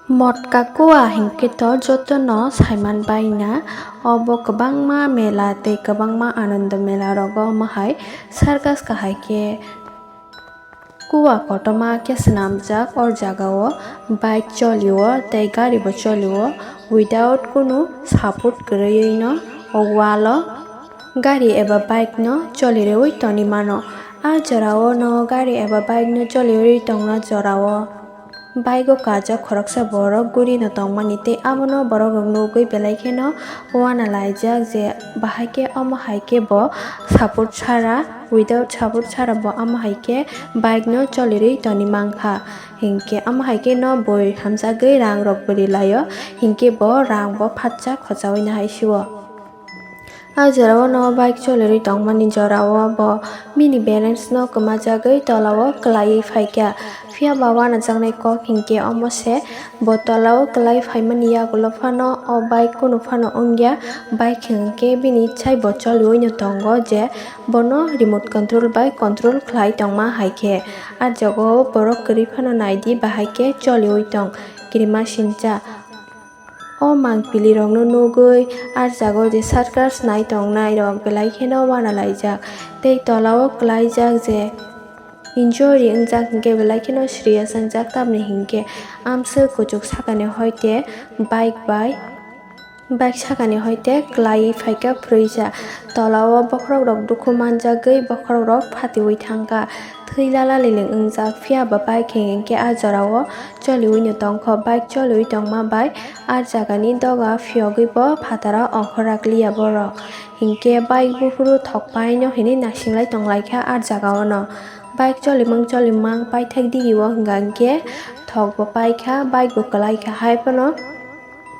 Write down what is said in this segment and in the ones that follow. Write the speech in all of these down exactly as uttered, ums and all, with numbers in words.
Motka Kua hinkhe to jotono saiman baina, obo kwbangma mela tei kwbangma Anando mela rogo omo hai circus kahai khe kua kotorma khe swnamjak. O jagao bike cholio tei gari bo cholio, without kunu support kwrwiwi no o walo gari eba bike no cholirewi toni mano. A jorao no gari eba bike no choliwi tongna jorao bike o kajak khoroksa borok guri no tongmani tei abono borok rok nugwi belai kheno uana laijak je bahai khe omo hai khe bo support sara, without support sara bo omo hai khe bike no cholirwi toni mankha. Hinkhe omo hai khe no boi hamjagwi rang rok bwrwi laio, hinkhe bo rang bo phatsa khochaui nahai sio. A jorao no bike cholirwi tongmani jorao bo bini balance no kwmajagwi tolao kwlaiwi phaikha. Phiya ba uanajaknai kok hinkhe omo se, bo tolao kwlai phaimani yagulo phano o bike kunu phano wngya. Bike hinkhe bini ichai bo choliwi no tongo je bono remote control bai control khlai tongma hai khe. A jagao borok kwrwi phano naidi bahai khe choliwi tong kirima sincha. O mangpili rokno nugwi, a jaga o je circus nai tongnai rok belai kheno uana laijak tei tola o kwlaijak je injury wngjak hinkhe belai kheno serious wngjak, tamni hinkhe amswk kuchuk sakani hoite bike bai, bike sakani hoite kwlaiwi phaikha phwrwisa. Tola o bokhorok rok dukhu manjagwi bokhorok rok phatiwi thangkha. Thwi lala liling wngjak, phiya ba bike hinkhe a jorao choliwi no tongkho. Bike choliwi tongma bai a jagani doga phiyogwi bo phataro ongkhorrak liya borok. Hinkhe bike buphuru thok paino hinwi nasinglai tonglaikha a jagao no. Bike cholimang cholimang paithak digi o hwnka hinkhe thok bo paikha, bike bo kwlaikha. Hai phano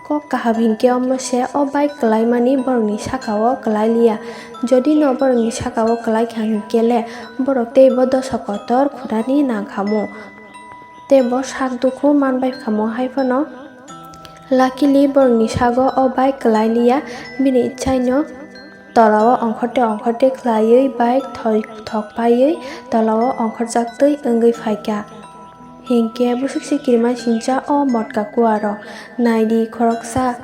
kok kaham hinkhe omo se, o bike kwlaimani borokni saka o kwlai liya. Jodi no borokni saka o kwlaikha hinkhe le borok tei bo dosa kotor khunani nangkhamu. Tei bo sak dukhu manbai khamu hai phano. Luckily borokni sago o bike kwlai liya, bini ichaino tola o ongkhorte ongkhorte khlaiwi bike thoi-, thok paiwi tola o ongkhorjak twi wngwi phaikha. Hinkhe bwswk se kirima sincha o motka kua rok. Naidi khoroksa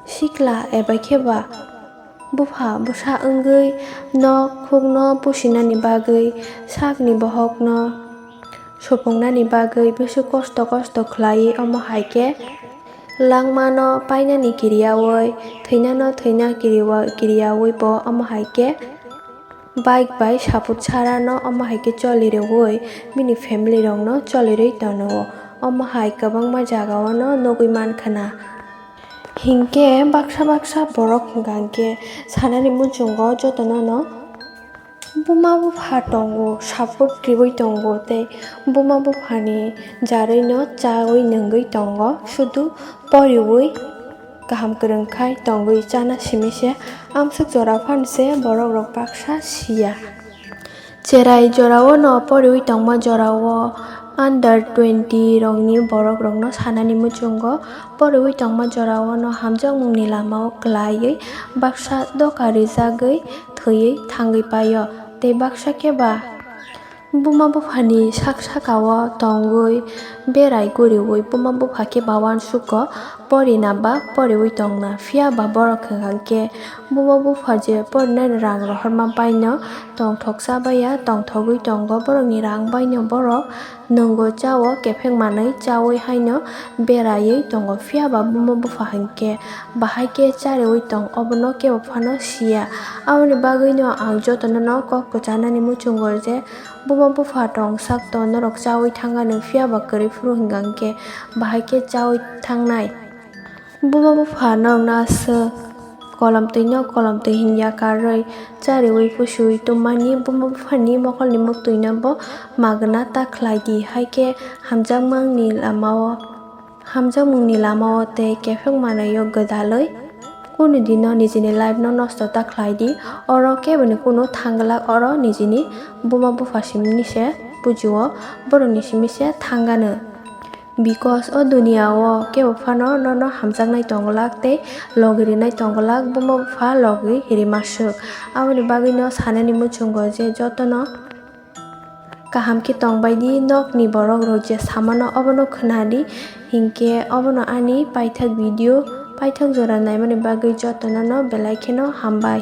sikla eba khe ba bupha bwsa wngwi nok khukno pusinani bagwi, sakni bohokno supungnani bagwi bwswk kosto kosto khlaiwi omo hai khe langmano painani kiriyaui, thwinano thwina kiriwa-, kiriyaui bo omo hai khe bike bai saput sarano omo hai khe choli rwui bini family rokno choli rwi tono. Omo hai kwbangma jagao no nugui mankha na. Hinkhe baksa baksa borok hwnka hinkhe sanani muchungo jotono no buma bupha tongo, support riui tongo tei buma buphani jarui no chaui nungui tongo, sudu poriui kaham kwrwng khai tongwi chana simi se amswk jora phano se borok rok baksa siya. Cherai jorao no poriui tongma jorao under twenty rokni borok rokno sanani muchungo poriui tongma jorao no hamjakmungni lamao kwlaiwi baksa doka rijagwi thwiwi thangwi paio tei baksa khe ba buma buphani sak sakao tongwi berai guriui buma bupha khe ba uansugo porina ba poriui tongna. Phiya ba borok hwnka khe buma bupha je porinani rang rohorma baino tongthok cha baiya, tongthogwi tongo. Borokni rang baino borok nwngo chao, kepheng manwi chaui haino beraiwi tongo. Phiya ba buma bupha hinkhe bahai khe chariui tong, obono kebo phano siya. Aboni bagwino ang jotono no kok kwchanani muchungo je buma bupha tong sak to norok chaui thangano, phiya ba kwrwi phuru hwnka hinkhe bahai khe chaui thangnai. Buma bupha norokno aswk kolomtwino kolomtwi hinya karwi chariui pusiui tummani, buma buphani mokolni muktwino bo magwna ta khlai di, hai khe hamjakmani lamao, hamjakmungni lamao tei kepheng manwio gwdalwi kunu dino nijini life no nosto ta khlai di. Oro keboni kunu thang glak, oro nijini buma bupha simi se bujio, borokni simi se thangano. Because o duniya o kebo phano nono hamjaknai tong glak tei logi rinai tong glak, buma bupha logi rima swk. Aboni bagwino sanani muchungo je jotono Kaham khe tongbai di, nokni borok rok je samano obono khna di. Hinkhe obono ani paithak video, paithak jora naimani bagwi jotono no belai kheno hambai.